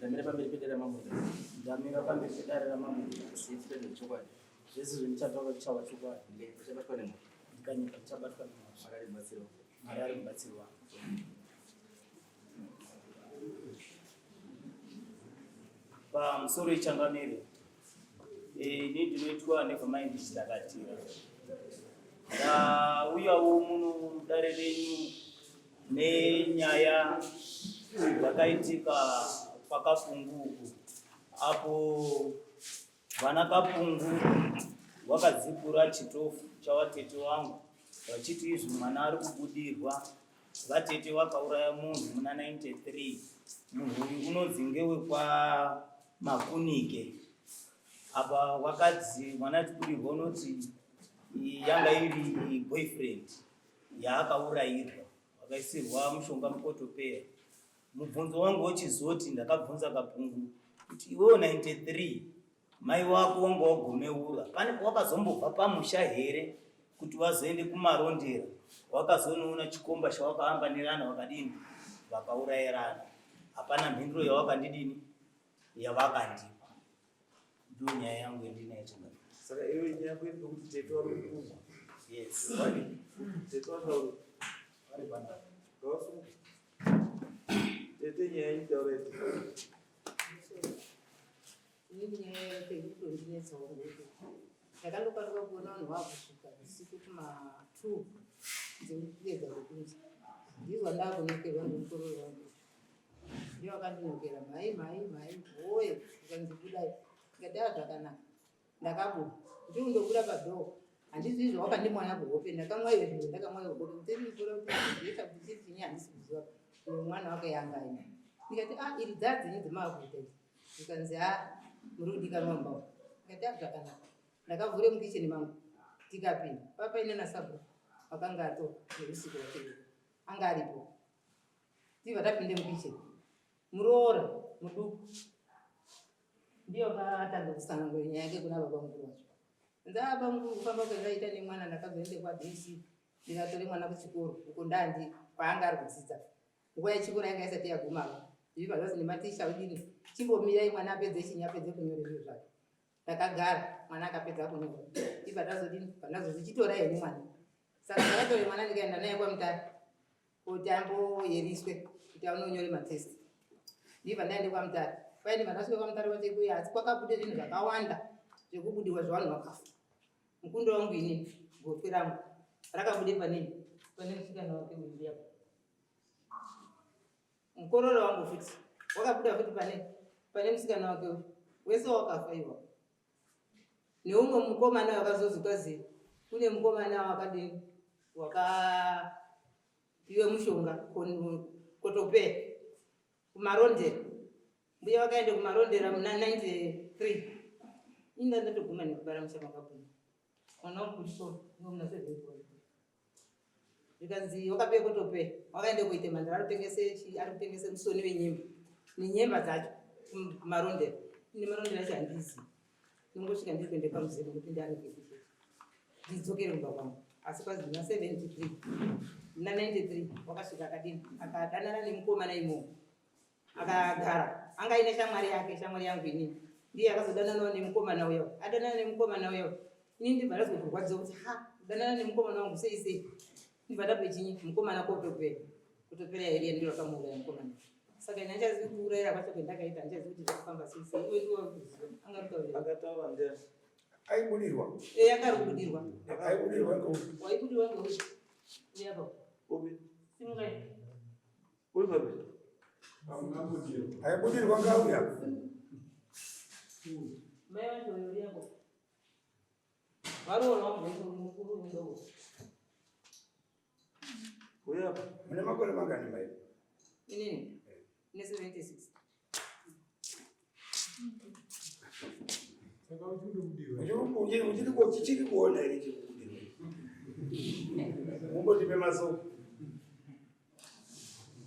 Ndamira pamberi pedare ramambo. Ndamira pamberi pedare ramambo. Zvese zvechokwadi. Zvese zvendichataura zvichava chokwadi. Ndichabatwa nemhosva. Ndikanyika ndichabatwa nemhosva. Mwari ari mubatsiri wangu. Mwari ari mubatsiri wangu. Pamusoro ichangamire. Ini ndinoitwa Nevermind Chitakatira. Ndauyawo muno mudare renyu nenyaya yakaitika kwakapungu uku apo vana kapungu wakadzipura chitofu chavatete wangu vachiti izvi mwana ari kubudirwa vatete vakauraya munhu muna 93 munhu uyu unonzi ngewekwa makunike apa wakadzi mwana achibudirwa unoti yanga iri boyfriend yaakaurayirwa vakaisirwa mushonga mukotopeya mubvunzo wangu wochizoti ndakabvunza kapungu kuti iwewo 93 mai wako wanga wagomeura pane pawakazombobva pamusha here kuti wazoende kumarondera wakazonoona chikomba chawakaambanirana wakadini vakaurayirana hapana mhinduro yawakandidini yavakandipa Ndiyo nyaya yangu yandinayo changamire. Saka iwe nyaya yako iri pekuti tete vari kupumwa. Yes. Tete vataura. Vari panapa. Ngavasunge. Tete nyaya yenyu taura iti. Inini nyaya yake iri kutondinetsawo ngokuti ndakandokwanisa kuona vanhu vakusvika usiku kuma 2 dzekugeza kwekunze ndizwa ndakunokerwa nemukororo wangu Ndiye wakandinokera mhai mhai mhai hoye ukanzi budai ndikati a zvakanaka ndakabuda kuti undobuda padhoo handizivi zvawakandimwaya kuhope ndakamwaiwe zvinhu ndakamwaiwe kuhope kutendikora kuti zvita kuti chii chinyi handisi kuziva mwana wake yanga aina ndikati a iri dzaa dzenyu dzemaakuita idzi ndikanzi a muri kudikanwa mumba umu ndikati a zvakanaka ndakavhure mukicheni mangu tikapinda papaine nasabhuku wakanga ato neusiku wacho anga aripo Tibva tapinde mukitchen. Muroora muduku ndiyo akatanga kutsanangura nyaya yake kuna baba mukuru wacho. Ndaa baba mukuru kufamba kwendaita nemwana ndakazoende kwaBC ndikatore mwana kuchikoro uko ndandi kwaanga ari kudzidza. Nguva yechikoro yanga isati yaguma apa. Zvibva zvazi nematicha udini chimbomirai mwana apedze chinyi apedze kunyora zviro zvake. Ndakagara mwana akapedza kunyora. Ibva tazodini pandazozichitora henyu mwana. Saka ndakatore mwana ndikaenda naye kwaMutare. kuti amboyeriswe kuti anonyore matest ndibva ndaende kwamutare kwaende vandasvika kwamutare kwacho ikuya asi kwakabude zvinhu zvakawanda zvekubudirwa zvevanhu vakafa mukundo wangu ini gotwe rangu rakabude panini pane musikana wake uyu mukororo wangu futi wakabuda futi pane pane musikana wake uyu wese wakafa iwa neumwe mukomana wakazozi kwazi kune mukomana wakadini wakapiwe mushonga kotopera kumarondera mbuya wakaenda kumarondera muna 93 inda ndatoguma nekubara musha makabvuma mwana wangu kuchikoro muna 74 zvikanzi wakapiwe kotopera wakaenda kuita mandara arikutengese chi arikutengese musoni wenyemba nenyemba dzacho kumarondera ine marondera acho handizi ndongosvika ndiri kuenda pamuzimu ndopinda anogezi chete ndidzokere kumba kwangu asi kwazi muna 73 muna 93 wakasvika akadini akadanana nemukomana imomo akagara anga aine shamwari yake shamwari yangu inini ndiye akazodananawo nemukomana uya adanana nemukomana uya ini ndibva ndazwa kurwadziwa kuti ha kudanana nemukomana wangu sei sei ndibva ndape chinyi mukomana kotopera kutopera here ndiro akamuuraya mukomana saka ini handichazivi kuurayira kwacho kwendakaita handichazivi kuti zvakufamba sei sei iwe ndiwe kuziva anga akataura ndiani aibudirwa eh akarubudirwa aibudirwa ngeupi waibudirwa ngeupi uya pa upi simukai Uri papi? Aibudirwa ngauya. Mai vacho uri yako. Varoora vangu vese mukuru mudoko. Uya apa. Mune makore mangani mai? Inini? Ine 76. Saka uchiri kubudirwa. Uchiri uchiri kuona here chiri kubudirwa? Mumbotipe masoko.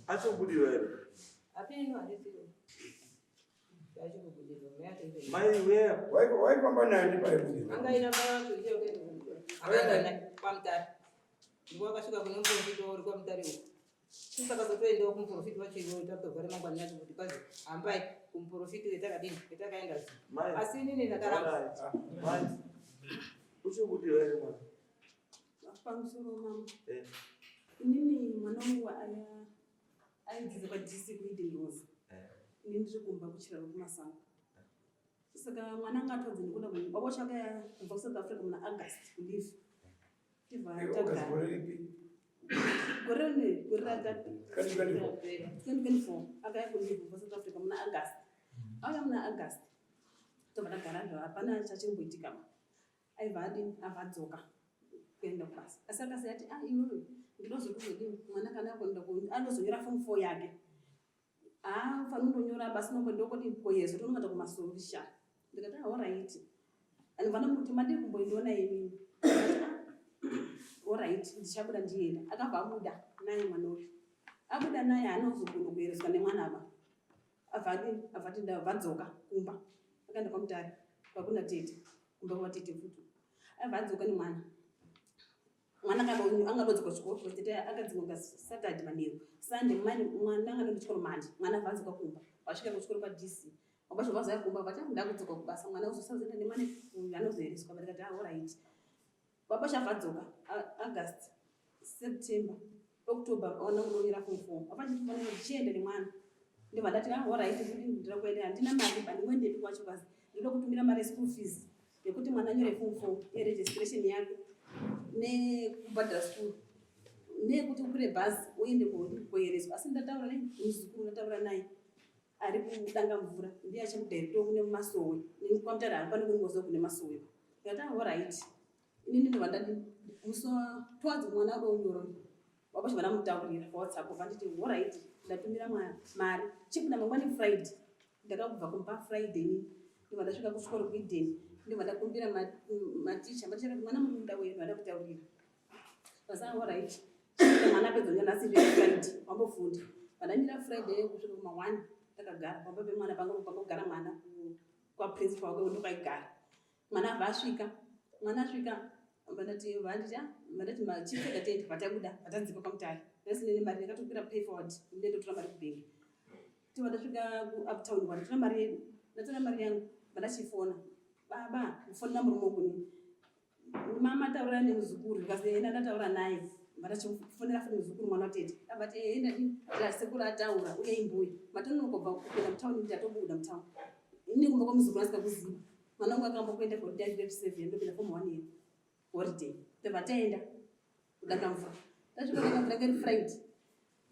Achikubudirwa here? Apeno handisiwo. Achikubudirwa. Mai acho ndo. Mai uya. Waifamba nani paibudirwa? Anga ina mai vacho ndiyo kuenda kubudirwa. Akaenda naye kwaMutare. Ndipo akasvika kune muprofita uri kwaMutare uko. Tisakazotoendawo kumuprofiti wacho iwoyo tatobva remangwani yacho kuti kwazi hambai kumuprofiti wetakadini wetakaenda Mai. asi inini ndakaramba. Alright. Mai. Uchikubudirwa here mwana? Pamusoro mama. Eh. Inini mwana wangu aya aidzidza kwaDC kuEden Rose. Ini ndiri kumba kuchiraro kumasango. Saka mwana anga atodzi nekuda baba wacho akaya kubva kuSouth Africa muna August kuleave. Tibva August tagara. gore ripi? Gore rineri, gore ra 2024. 2024 akaya kuleave kubva South Africa muna August. Auya muna August. Tobva tagara zvo hapana chachimboitika. Aibva adini abva adzoka kuenda kubasa. Asi akasiya ati ah iwewe ndinozokuzodini mwana kana akuenda anozonyora form 4 yake. Ah fanira kundonyora basi nokodi koyezo tonomata kumasolution. Ndikati ah alright. Andibva ndamuti madii kumboindiona inini. Alright ndichabuda ndienda. Akabva abuda naye mwana uyu. Abuda naye haana kuzogona kuereswa nemwana ava. Abva adini abva ati ndabva adzoka kumba. Akaenda kwaMutare kwakuna tete kumba kwatete futi. Abva adzoka nemwana. Mwana angadodzoka kuchikoro tete akadzoka Saturday manheru. Sunday mwana anganoenda kuchikoro Monday. Mwana abva adzoka kumba. Vasvika kuchikoro kwaDC. Vabva vazouya kumba vati ah ndakudzoka kubasa mwana uzosazoenda nemwana uyu anozoereswa. Ndikati ah alright. Baba chabva adzoka August, September, October aona kunonyora form 4. Apa chitifanira kuti chiende nemwana. Ndibva ndati ah alright kuti ndinoda kuenda handina mari handingoendepi kwacho basi. Ndinoda kutumira mari yeschool fees yekuti mwana anyore form 4 yeregistration yake nekubhadhara school neyekuti ukwire bhazi uende koereswa. Asi ndataura nemuzukuru ndataura naye ari kudanga mvura ndiye achakudirectawo kune masowe kwaMutare hapana kungoziva kune masowe. Ndikati ah alright. Inini ndobva ndadi musi towards mwana adonyora baba chibva ndamutaurira paWhatsApp bva nditi alright ndatumira mari chibuda mangwani Friday. Ndakabva kumba Friday inini ndobva ndasvika kuchikoro kuEden ndobva ndakumbira maticha maticha akati mwana munomuda wenu ada kutaurira. Basa alright. Mwana apedza kunyora nhasi Friday wambofunda. Pandamira Friday kusvika kuma 1 takagara pamba pemwana pangogara mwana kwaprincipal wake ndokwaigara. Mwana abva asvika mwana asvika vandati vanditi ah vandati machipfeka tende vatabuda vatadzika kwaMutare. Ndasine mari ndakatokwira pay forward ndotora mari kubhengi. Tibva ndasvika kuUptown vandatora mari yedu ndatora mari yangu vandachifona baba kufonera murume wangu nini mama taura nemuzukuru zvikasi enda ndataura naye vandachifonera futi muzukuru mwana watete abati enda sekuru ataura uye imbuya matonokobva kupinda mutauni ndatobuda mutauni ini kumba kwamuzukuru asikakuziva mwana wangu akamba kuenda holiday grade 7 ndopinda form 1 year holiday tobva taenda kudanga mvura tasvika kudanga mvura ngeri Friday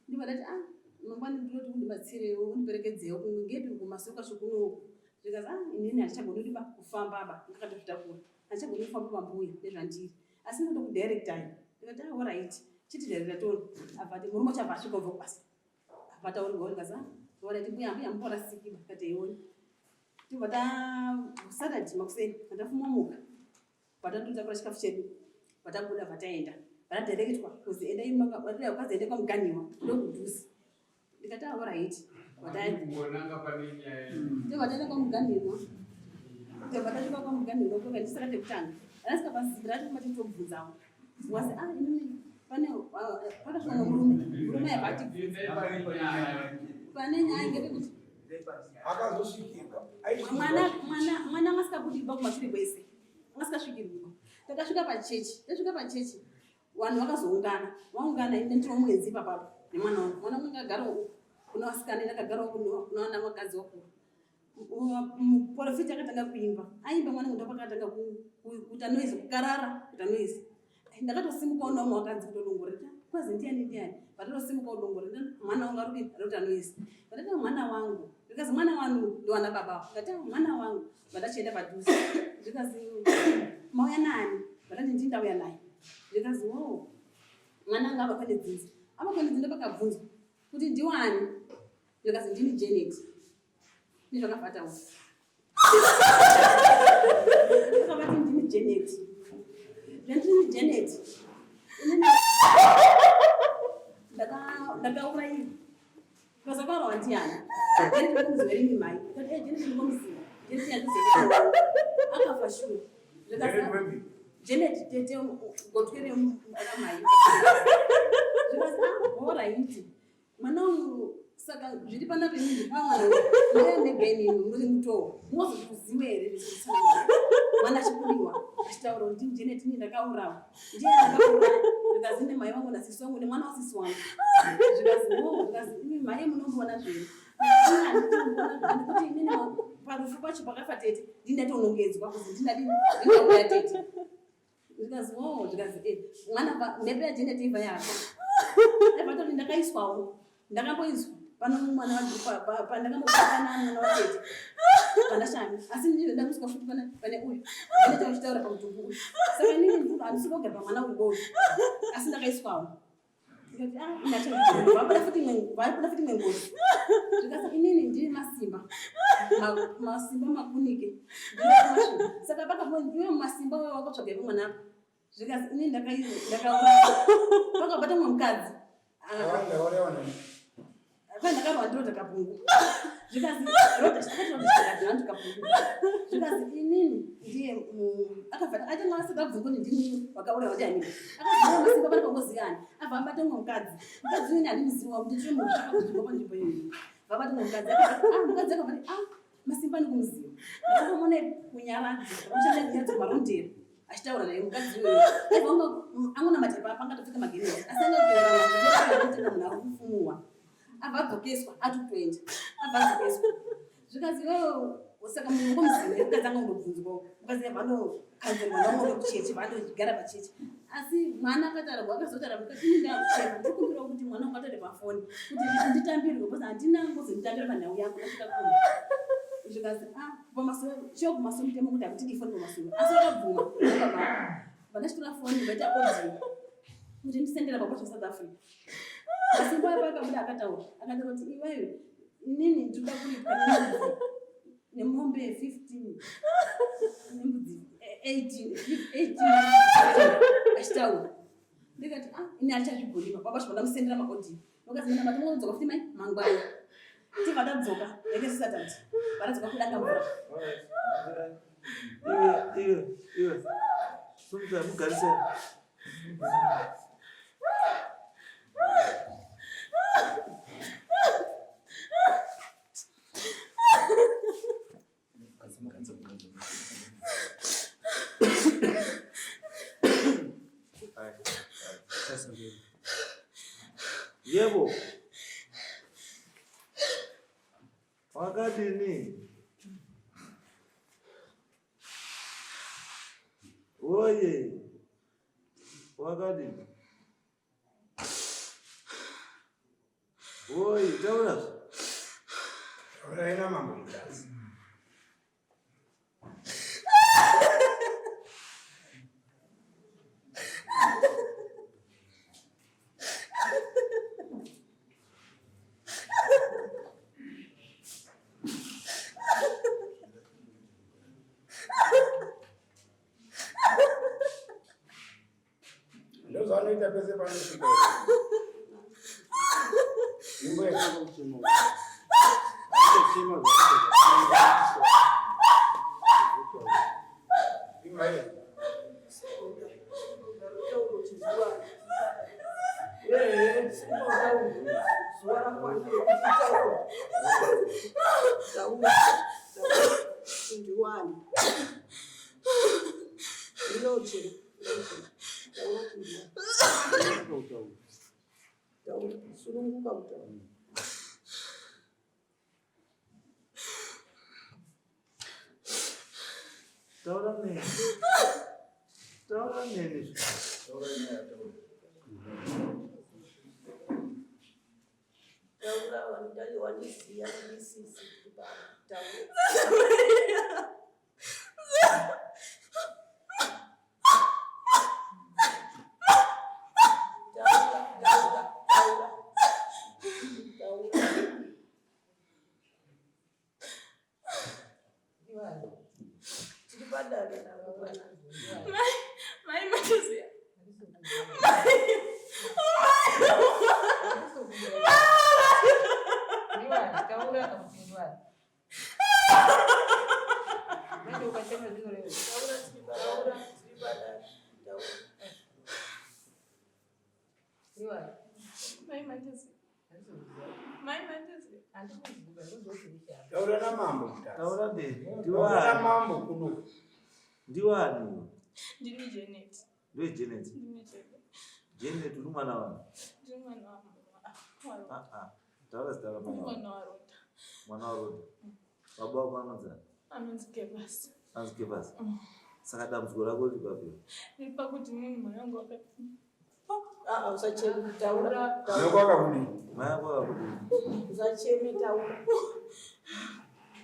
ndibva ndati ah mangwani ndinoti undibatsirewo undiperekedzewo ngepi kumasoko kwacho kunoku zvikati ah inini handichagoni kudiba kufamba ba ndakatozvitakura handichagoni kufamba pambuya nezvandiri asi ndinotokudirectai ndikati ah alright chitidirecta toni abva ati murume chabva asvika ubva kubasa abva ataurirwa ndikati ah alright mbuya mbuya muporasikiba ndikati eioni tibva ta Saturday makuseni andafuma vatandotakura chikafu chedu vatabuda vataenda vatadirectwa kuzi endai kazi ende kwaMuganiwa ndokudhuze ndikati ah alright vataenda kwaMuganiwa tobva tasvika kwaMuganiwa koka ndisaka tekutanga andasikapazivi racho totobvunzawo wasi ah inini pane pakasvika murume murume yabva atibvunza pane nyaya ngepekuti Akazosvikirwa. Mwana mwana mwana anga asingabudi kumashure kwese anga asingasvikirwi. Takasvika pachechi tasvika pachechi vanhu vakazoungana vaungana ini ndiri mwenzi ipapapo nemwana wangu mwana wangu akagara uku kuna vasikana ini akagarawo kuna vana vakadzi vakuru. Muprofita akatanga kuimba aimba mwana wangu ndopakatanga kuita noise kukarara kuita noise. Ndakatosimukawo naumwe wakadzi kutodongorera kwazi ndiani ndiani vatotosimukawo dongorera mwana wangu ari kudini ari kuita noise. Vandati mwana wangu zvikazi mwana wangu ndiwana baba ndati mwana wangu vandachienda padhuze zvikazi mauya nani vandati ndini ndauya naye zvikazi wo mwana anga ava pane dzinza ava pane dzinza pakabvunzwa kuti ndiwani zvikazi ndini Janet ndizvakabvataura akavati ndini Janet zvandini Janet ndakaurayiwa Vazakaurawa ndiani Janet ndikomuziva rini mai kati eh Janet ndikomuziva Janet yandiziva akafa shuwa Janet Janet tete gotwere ramai zvikasi ah alright. Mwana uyu saka zviri panapa inini pamwana maya mega inini muri mutowo mozozviziva here zvese mwana achibudiwa achitaura kuti ndini Janet ini ndakaurawa ndiye ndakauraya zvikazi nemai vangu nasisi wangu nemwana wasisi wangu zvikazi no zvikazi imi mai munomboona zvenu ndikuti inini parufu pacho pakafa tete ndini ndatonongedzwa kuzi ndinadini ndindauraya tete zvikazi wo zvikazi eh, mwana mhepo yaJanet ibva yafa aivatoti ndakaiswawo ndakamboiswa pano mwana pandakambopana mwana watete pandashami asi ndizvo ndakuiswa futi pane uyu ane chauchitaura pamutumbu uyu saka inini handisi kugara pamwana uyu goyu asi ndakaiswawo ndikati ah vabuda futi vabuda futi imwe ngozi zvikasa inini ndine masimba masimba makunike saka pakapo iwe masimba wayo wakatsvaga iwe mwana zvikasi inini ndakauraya pakabata mumwe mukadzi pandakarwa ndiro takapungu zvikasi roda kapungu zvikasi inini ndiye akabva atanga asati abvunza kuti ndini wakauraya ndiani akaziva masimba pane pangoziyani abva abata mumwe mukadzi mukadzi uyu handimuziva kuti ndiri munhu akazvibva panzvimbo iyoyo vabata mumwe mukadzi ah mukadzi akabva ah masimba ndikumuziva ndakamuona kunyaradza vamuchanyaradza marondera achitaura naye mukadzi uyoyo aibva angona matepa apa angatopfeka magenesi asi angatotenda munhu ari kufumuwa abva adzokeswa atotoenda abva adzokeswa zvikazi iwewe saka munhu ngomuziva mukadzi anga undobvunzwawo mukadzi abva andokanzerwa ndaumwe kuchechi vandogara pachechi asi mwana akataura akazotaura mukadzi ini ndakuchema ndikumbirawo kuti mwana ungatore pafoni kuti nditambirwe because handina ngozonditambira panhau yangu ndasvika kumba zvikazi ah pamasuo chio kumasuo mutemo kuti hakutidi foni pamasuo asi vakabvuma baba vandachitora foni vaita audio kuti ndisendera baba zveSouth Africa asi nguva yapo akabuda akataura akataura kuti iwewe inini ndinoda kuripwa nemombe 15 nembudzi 18 18 achitaura ndikati ah ini achazvigurima baba zvibva ndamusendera maaudio vakazi mina matongodzoka futi mai mangwana tibva tadzoka yake sisatati varadzoka kudanga mvura iwe iwe iwe sumudza mugarise Yebo. Wakadini? Oye. Wakadini? Oye, taura. Taura ina mambo mukadzi. Ndozvanoita pese panosvika. Imbo Kuchema. Kuchema. Imba Sununguka kutaura. Taura neni. Taura neni. Taura nyaya taura. Taura wanidai wanisiya ndisisi taura. Taura, taura, taura. Taura. Tiri padare navo pana. Mai matiziya. Taura tiri padare, tiri padare. Taura. Mai matiziya. Taura namambo Mutasa. Taura mberi. Taura Ndiwani? namambo kuno. Ndiwani? Ndini Janet. Ndiwe Janet. Ndini Janet. Janet uri mwana wani? Ndini mwana wa mama. Wa Ah ah. Taura zita ramai wako. Mwana wa Rhoda. Mwana wa Rhoda. Baba wako anonzi ani? Anonzi Kevasi. Anonzi Kevasi. Saka dambudziko rako riri papi? Riri pakuti inini mai vangu vakati Ah, usacheme, taura. Noko akakudii? Mai vako akakudii? Usacheme, taura.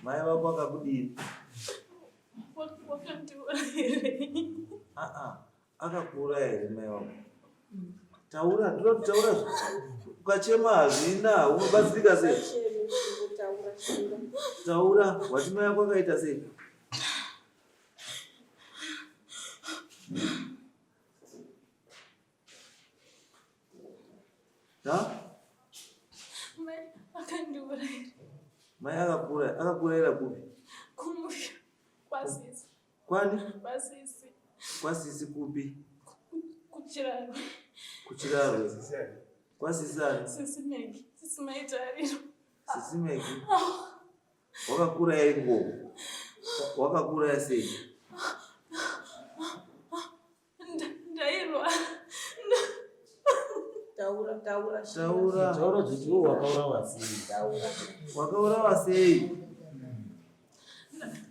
Mai vako akakudii? Wakandiurayirei? Ah ah. Akakuuraya here mai vako? Taura, ndinoda kuti taura. Ukachema hazvina, unobatsirika sei? Usacheme, taura, taura. Taura, wati mai vako akaita sei? Ha? Mai akandiurayira. Mai akakuuraya, akakuurayira kupi? Kumusha kwasisi. Kwani? Kwasisi. Kwasisi kupi? Kuchirarwe. Kuchirarwe. Kwasisi ani? Sisi Megi, sisi Maitariro. Sisi Megi. Wakakuraya ikoko. Wakakuraya sei? Ndairwara. Taura, taura. Taura. Taura kuti iwe wakaurawa sei? Taura. Wakaurawa sei?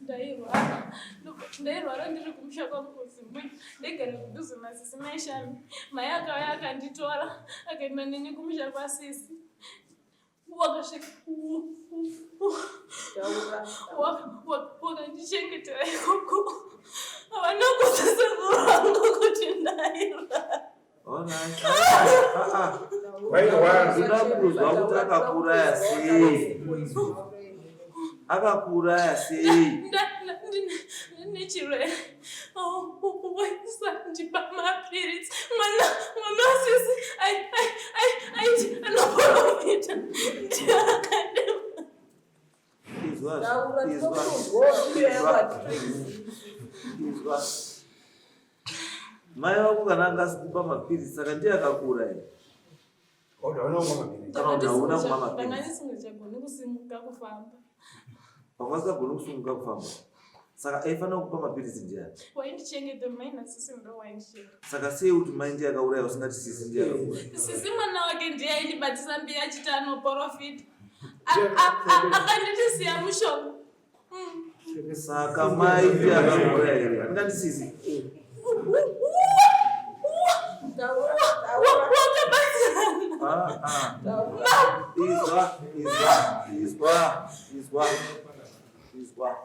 Ndairwara. Ndairwara ndiri kumusha kwangu kuZimbabwe. Ndaigara kudhuze nasisi Maishami. Mai akauya akanditora akaenda neni kumusha kwasisi. Wakasvika Taura. wakandichengetera ikoko. Havana kuzosekuru vangu kuti ndairwara. Alright. Ah ah. Wairwara. Ndoda kuzwa kuti akakuuraya sei? Akakuuraya sei? Nechirwere waisandipa mapiritsi. Mwana mwana wasisi aiti anoprofita ndiye akadema. Izwa. Taura, Izwa. tinokuzwa, Izwa. Izwa. Mai vako kana anga asikupa mapiritsi saka ndiye akakuuraya. Oda unomwa mapiritsi. Kana kuti hauna kumwa mapiritsi. Ndanga ndisingachagoni kusimuka kufamba. Wanga usingagoni kusimuka kufamba. Saka aifanira kupa mapiritsi ndiani? Waindichengeta mai nasisi ndo waindichengeta. Saka sei kuti mai ndiye akauraya usingati sisi ndiye akauraya? Sisi mwana wake ndiye aindibatisa mbiya achiti anoprofita. Akanditi siya mushonga. Saka mai ndiye akauraya here? Handingati sisi. Taura, taura. Wakabatsirana. Ah ah. Izwa, izwa, izwa, izwa. Izwa.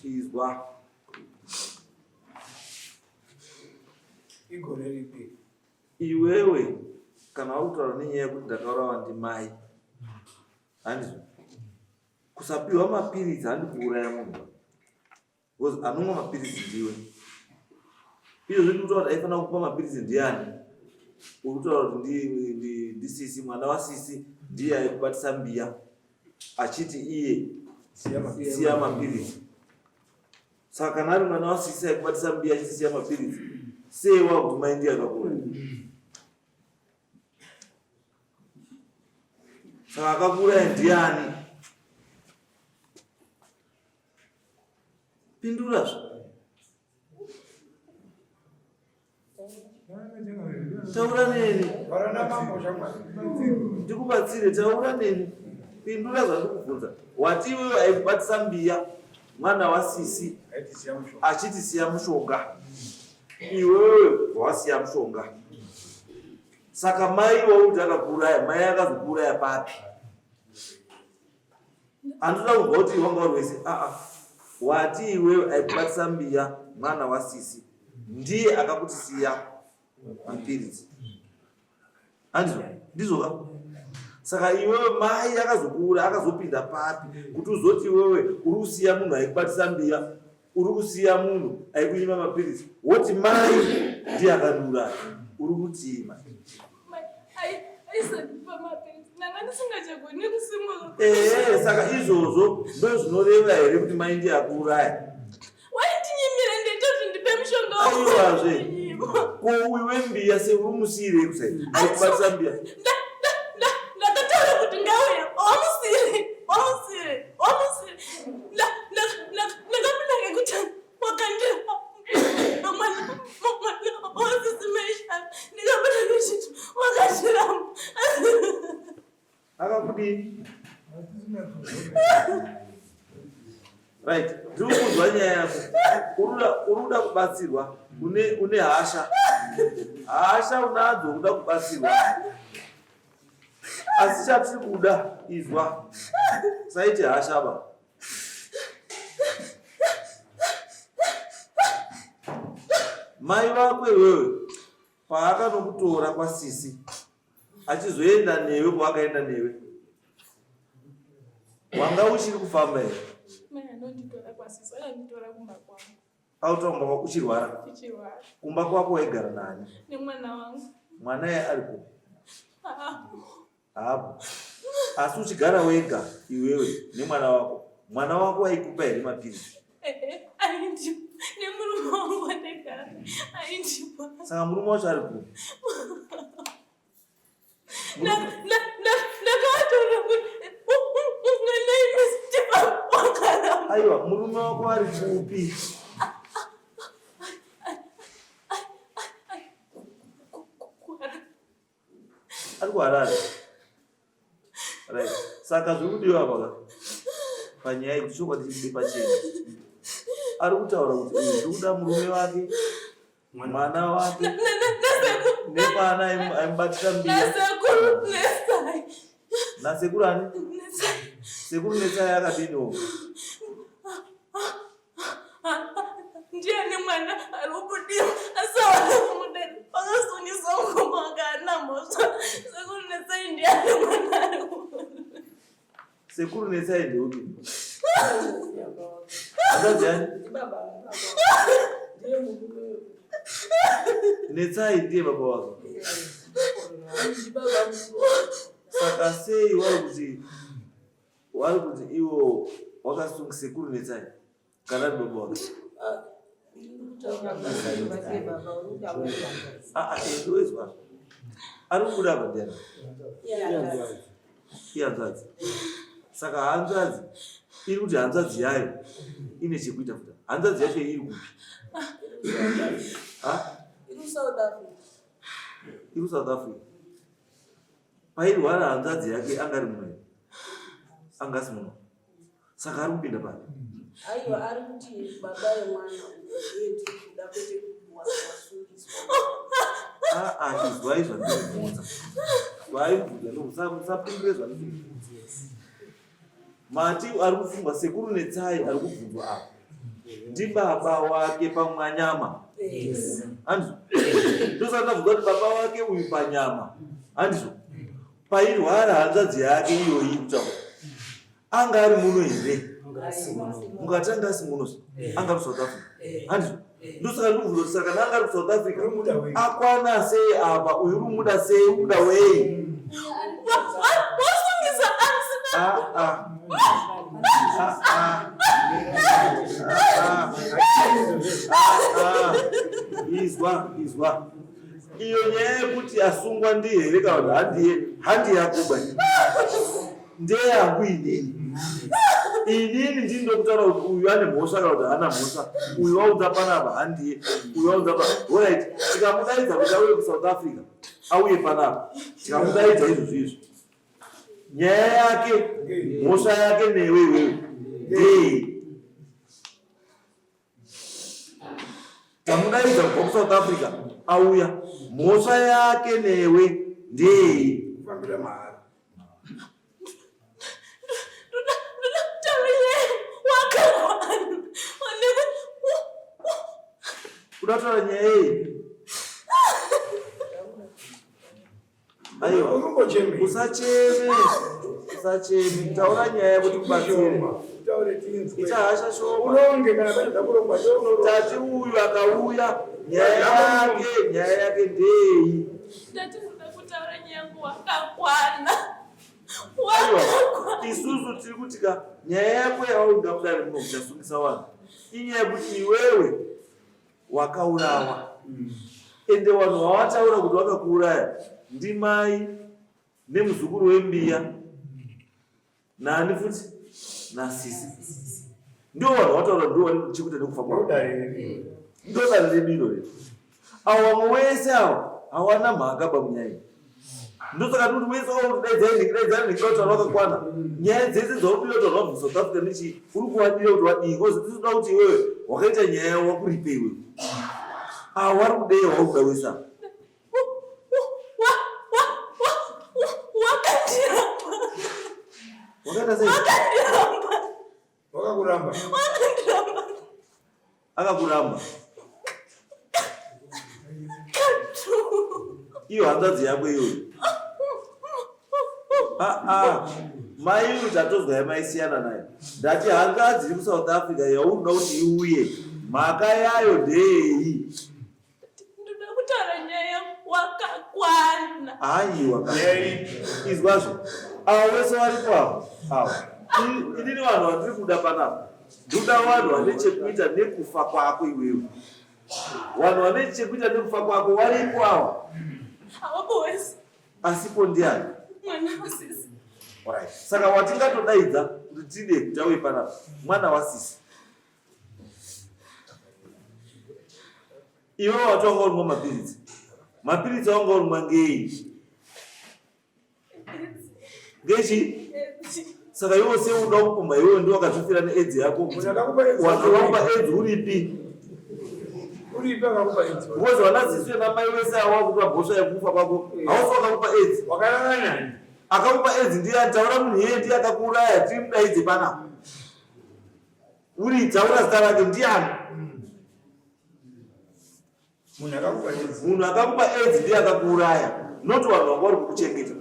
Izwa. Igore ripi? Iwewe kana wakutaura nenyaya yekuti ndakaurawa ndimai. Handizvo. Kusapiwa mapiritsi handi kuuraya munhu. Because anomwa mapiritsi ndiwe. Izvo zviri kutaura kuti aifanira kupa mapiritsi ndiani? Uri kutaura kuti ndisisi, mwana wasisi ndiye aikubatisa mbiya. Achiti iye siya mapiritsi. Saka kana ari mwana wasisi aikubatisa mbiya achiti siya mapiritsi, sei wakuti mai ndiye akakuuraya? Saka akakuuraya ndiani? Pindurazve. Taura neni. Taura namambo shamwari. Ndikubatsire, taura neni. Pindura zvandikubvunza. Wati iwewe aikubatisa mbiya mwana wasisi achiti siya mushonga. Iwewe wasiya mushonga. Saka mai wauti akakuuraya, mai akazokuuraya papi? Handinoda kunzwa kuti wanga uri wese. Ah ah. Wati iwewe aikubatisa mbiya mwana wasisi ndiye akakuti siya mapiritsi. Handizvo? Ndizvo ka? Saka iwewe mai akazokuura akazopinda papi kuti uzoti iwewe uri kusiya munhu aikubatisa mbiya, uri kusiya munhu aikunyima mapiritsi, woti mai ndiye akandiuraya. Uri kutii mai? Ehe, saka izvozvo ndozvinoreva here kuti mai ndiye akuuraya? Waindinyimira ndete kuti ndipe mushonga Aiwazve. Ko uyu wembiya sei uri musiirei kusai? Aikubatisa mbiya. Ndakataura kuti ngauya Muri kudii? Right, ndiri kunzwa nyaya yako. Uri kuda kubatsirwa, une hasha. Hasha unadzo kuda kubatsirwa. Asi chatiri kuda izwa. Saite hasha ba. Mai vako iwewe paakanokutora kwasisi achizoenda newe kwaakaenda newe wanga uchiri kufamba here? Mai anonditora kwasisi akanditora kumba kwangu. Autora kumba kwako uchirwara? Tichirwara. Kumba kwako waigara nani? Nemwana wangu. Mwana iye ari kupi? Haapo. Haapo. Asi uchigara wega iwewe nemwana wako, mwana wako waikupa here mapiritsi? Ehe, aindipa. Nemurume wangu wandaigara aindipa. Saka murume wacho ari kupi? Ndakatora kuti Aiwa, murume wako ari kupi? Ari kuHarare. Right. Saka zviri kudiwa apa ka panyaya iyi chokwadi chibude pachena. Ari kutaura kuti uyu ndiri kuda murume wake, mwana wake nemwana aimubatira mbiya. Nasekuru Nesai. Nasekuru ani? Nesai. Sekuru Nesai akadiniwo? Ndiani mwana ari kubudiwa asi hawana kumudari vakasungisa mukoma wake haana mhosva. Sekuru Nesai ndiani mwana ari kubudiwa? Sekuru Nesai ndeupi? Hanzvadzi yani? Netsai ndiye baba wake. Saka sei wari kuti iwo wakasunga sekuru Netsai kana ari baba wake? Ah, ah, ndoizwa. Ari kubuda apa ndiani? Ihanzvadzi. Saka hanzvadzi iri kuti hanzvadzi yayo ine chekuita futa. Hanzvadzi yacho iri kupi? Ha? Iri kuSouth Africa. Iri kuSouth Africa. Pairwara hanzvadzi yake anga ari muno here? Anga asi muno. Saka ari kupinda papi? Aiwa, ari kuti baba vemwana uyu ndiye ndiri kuda kwete wasungiswa. Ah, ah, izwai zvandinobvunza. Vaibvunza musapindure zvandinobvunza. Mati ari kufungwa sekuru Netsai ari kubvunzwa apa. Ndibaba wake pamwanyama. Handizvo? Ndosaka ndabvunza kuti baba wake uyu panyama. Handizvo? Pairwara hanzvadzi yake iyoyi kutaura. Anga ari muno here? Mukati anga asi muno anga ari kuSouth Africa. Handizvo? Ndosaka ndikubvunza kuti saka kana anga ari kuSouth Africa akwana sei apa uyu uri kumuda sei uri kuda wei? Wasungisa asina. Ah, ah. Ah, ah. Ah, ah. Izwa, izwa. Iyo nyaya yekuti asungwa ndiye here kana kuti handiye, handiye akuba. Ndeyangu inini. Inini ndini ndokutaura kuti uyu ane mhosva kana kuti haana mhosva. Uyu waunza panapa handiye. Uyu waunza panapa. Alright, tikamudaidza kuti auye kuSouth Africa, auye panapa. Tikamudaidza izvozvo izvo. Nyaya yake, mhosva yake newe iwewe. Ndei. Tamudaidza kubva kuSouth Africa, auya. Mhosva yake newe ndei. Kufambira mahara. Kuda kutaura nyaya iyi? Aiwa. Urumbocheme. Usacheme. Usacheme. Taura nyaya yekuti kubatsire. Utaure tinzwe. Ita hasha shoma. Uronge kana pane zvakurongwa ndounoronga. Tati uyu akauya nyaya yake, nyaya yake ndei. Ndati kuda kutaura nyaya yangu wakakwana. Aiwa, Wakakwana. isusu tiri kuti ka nyaya yako yawaunga kudare muno kuchasungisa vanhu inyaya yekuti iwewe wakaurawa. Ende vanhu vawataura kuti vakakuuraya ndimai nemuzukuru wembiya nani futi nasisi. Ndio vanhu vawataura ndio vane chekuita nekufa kwavo. Ndodare redu iro rero. Avo vamwe wese avo hawana mhaka pamunyaya iyi. Ndosaka tiri kuti wese wauri kudaidzai ndikidaidzai ndikida kutaura wakakwana. Nyaya dzese dzauri kuda kutaura wabva kuSouth Africa nechii uri kuwadira kuti wadii because tinoda kuti iwewe wakaita nyaya wakuripe iwewe. Ah, wari kudei wauri kuda wese apa. Wakandiramba. Wakaita sei? Wakandiramba. Wakakuramba. Wakandiramba. Akakuramba. Katu. Iyo hanzvadzi yako iyoyo. Ah, ah. Mai uyu tatozwa yamaisiyana nayo. Ndati hanzvadzi iri kuSouth Africa yaunoda kuti iuye. Mhaka yayo ndeyei? Ndoda kutaura nyaya wakakwana. Aiwa. Izwazvo. Avo vese varipo avo. Avo. Inini vanhu vandiri kuda panapa. Ndoda vanhu vane chekuita nekufa kwako iwewe. Vanhu vane chekuita nekufa kwako varipo ava. Hawapo wese. Asipo ndiani? Mwana wasisi. Alright. Saka watingatodaidza kuti tide kuti auye panapa. Mwana wasisi. Iwe wati wanga urimwa mapiritsi. Mapiritsi wanga urimwa ngei? Ngechi? Saka iwe sei unoda kupumha iwewe ndiwe wakazvifira neAIDS yako? Munhu akakupa AIDS Wakakupa AIDS uripi? Uripi akakupa AIDS? Because vana sisi namai vese ava vakupa mhosva yekufa kwako. Hausi wakakupa AIDS. Wakarara nani? Akakupa AIDS ndiye taura munhu iyeye ndiye akakuuraya timudaidze panapa. Uri taura zita rake ndiani? Munhu akakupa AIDS. Munhu akakupa AIDS ndiye akakuuraya. Not vanhu vanga vari kukuchengeta.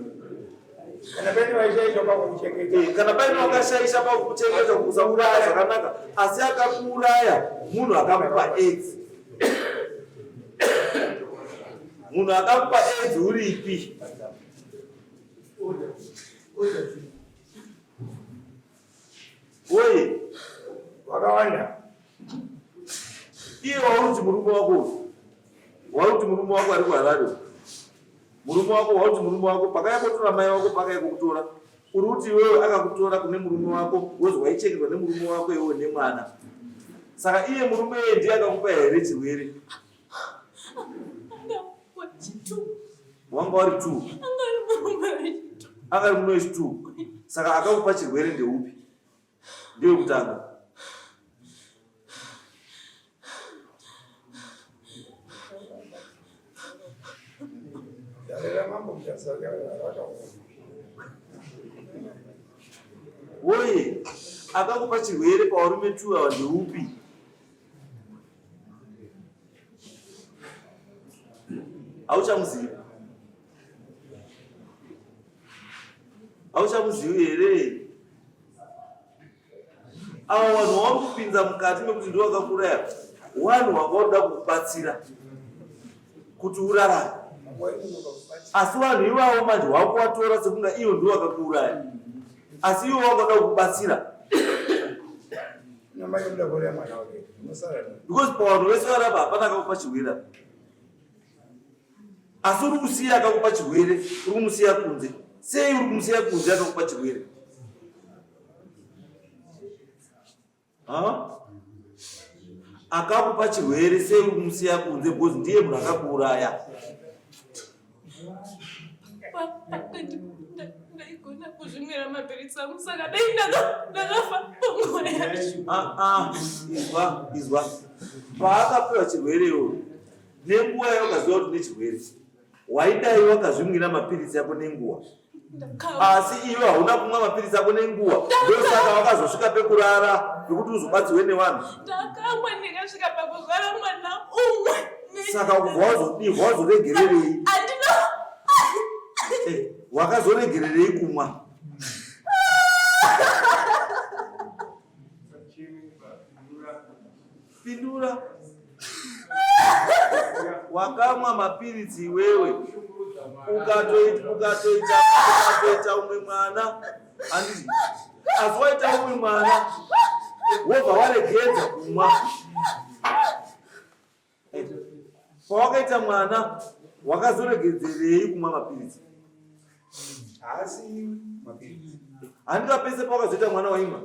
Kana paine vaishaisha pakukuchengeta. Kana paine wakashaisha pakukuchengeta kusauraya zvakanaka, asi akakuuraya munhu akakupa AIDS. Munhu akakupa AIDS uripi? Oye. Wakawanda. Iye wauri murume wako. Wauri murume wako ari kuHarare. Murume wako wauri murume wako pakaya kotora mai wako pakaya kokutora. Uri kuti iwewe akakutora kune murume wako wozi waichengetwa nemurume wako iwewe nemwana. Saka iye murume iye ndiye akakupa here chirwere? Anga wechitu. Wanga wari 2. Anga ari murume wechitu. Anga ari murume wechitu. Saka akakupa chirwere ndeupi? Ndiwe kutanga. Dare ramambo Mutasa rakaoma. Woye, akakupa chirwere pavarume 2 ava ndeupi? Hauchamuzivi? Hauchamuzivi here? Ava vanhu vauri kupinza mukati mekuti ndivo vakakuuraya, vanhu vanga varikuda kukubatsira kuti urarame. Asi vanhu ivavo manje wakuvatora sekunga ivo ndivo vakakuuraya. Asi ivo vangada kukubatsira. Namai kuda kuuraya mwana wake. Unosara nani? Because pavanhu vese vari apa hapana akakupa chirwere. Asi uri kusiya akakupa chirwere, uri kumusiya kunze. Sei uri kumusiya kunze akakupa chirwere? Ha? Akakupa chirwere sei uri kumusiya kunze because ndiye munhu akakuuraya. Ndaigona kuzvimwira mapiritsi angu saka dai ndakafa panguva yacho. Ah, ah, izwa, izwa. Paakapiwa chirwere iwewe, nenguva yawakaziva kuti nechirwere, waidai wakazvimwira mapiritsi ako nenguva. Asi iwe hauna kumwa mapiritsi ako nenguva, ndosaka wakazosvika pekurara pekuti uzobatsirwe nevanhu. Ndakamwa ndikasvika pakuzvara mwana umwe. Saka kubva wazodii, wazoregererei? Handina. Wakazoregererei kumwa? Pindura. Wakamwa mapiritsi iwewe ukatoita umwe mwana, handiti? Asi waita umwe mwana wobva waregedza kumwa. Pawakaita mwana wakazoregedzerei kumwa mapiritsi? Haasi mapiritsi. Handika pese pawakazoita mwana waimwa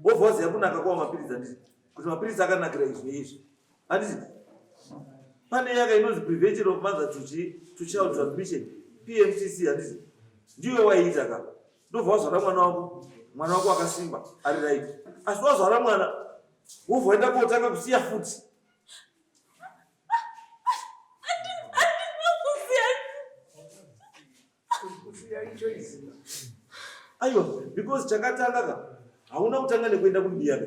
wobva waziva kunaka kwawo mapiritsi, handiti? Kuti mapiritsi akanakira izvi neizvi, handiti? Pane yaka inonzi prevention of mother to child transmission. PMTC handiti ndiwe waiita ka ndobva wazvara mwana wako mwana wako akasimba ari right asi wazvara mwana wobva waenda kotanga kusiya futi Aiwa, because chakatanga ka hauna kutanga nekuenda kumbiya ka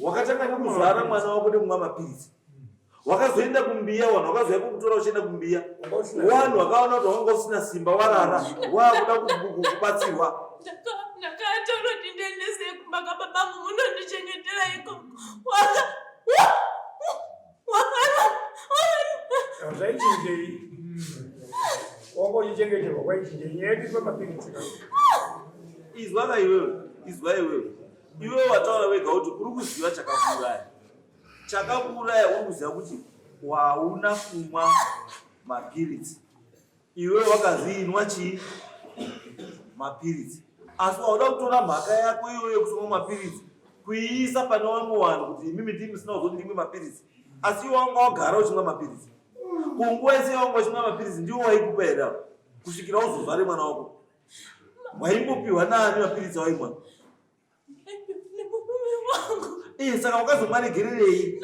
wakatanga nekuzvara mwana wako nekumwa mapiritsi wakazoenda kumbiya vanhu vakazouya kukutora uchienda kumbiya vanhu vakaona kuti wanga usina simba warara wakuda kubatsirwa ndakataura kuti ndiendesei kumba kababangu munondichengetera ikoko Zvaichinjei? Wanga uchichengeterwa kwaichinjei? Nyaya yedu pamapiritsi ka. Izwa ka iwewe, izwa iwewe. Iwewe wataura wega kuti uri kuziva chakakuuraya. Chakakuuraya uri kuziva kuti wauna kumwa mapiritsi. Iwe wakazi inwa chii? Mapiritsi. Asi wauda kutora mhaka yako iyoyo yekusomwa mapiritsi kuiisa pane vamwe vanhu kuti imimi ndimi musina kuzoti ndimwe mapiritsi. Asi iwe wanga wagara uchimwa mapiritsi. Kunguva yese yawanga uchimwa mapiritsi ndiwo waikupa here apo? Kusvikira uzozvare mwana wako. Waimbopiwa naani mapiritsi awaimwa? Nemurume wangu. Eh, saka wakazomaregererei?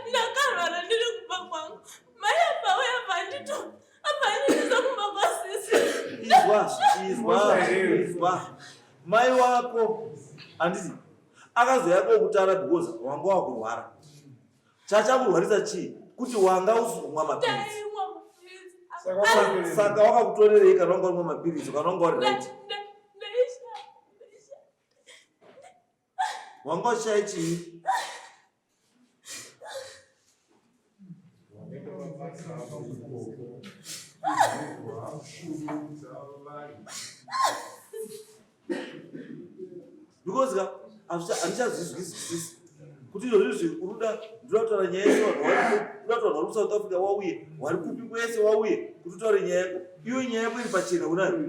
Ndakarwara ndiri kumba kwangu. Mai apa uya pandito. Apa ndinoza kumba kwasisi. Izwa, izwa, izwa. Mai wako handiti akazouya kokutara because wanga wakurwara. Chachakurwarisa chii? Kuti wanga usiri kumwa mapiritsi. Saka wakakutorerei kana wanga urimwa mapiritsi kana wanga uri right? Wanga uchishaya chii? Because ka handichazvizwisisi kuti izvozvi izvi uruda ndoda kutaura nyaya yese vanhu vari uda kuti vanhu vari kusouth africa wauye vari kupi kwese wauye kuti utaure nyaya yako iyo nyaya yako iri pachena unayo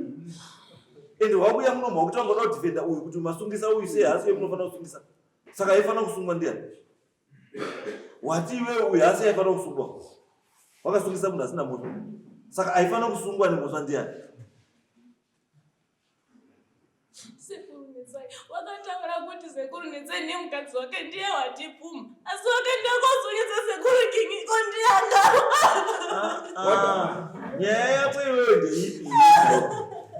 ende wakuya muno makuti wanga uda kudefenda uyu kuti masungisa uyu sei haasi uye munofanira kusungisa saka aifanira kusungwa ndiyani wati iwewe uyu haasi aifanira kusungwa wakasungisa munhu asina mhosva saka aifanira kusungwa nemhosva ndiyani Sekuru Netsai wakataura kuti sekuru Netsai nemukadzi wake ndiye watipfuma asi wakaenda kosungisa sekuru King iko ndiye ah, ah. Nyaya yako iwewe ndeipi?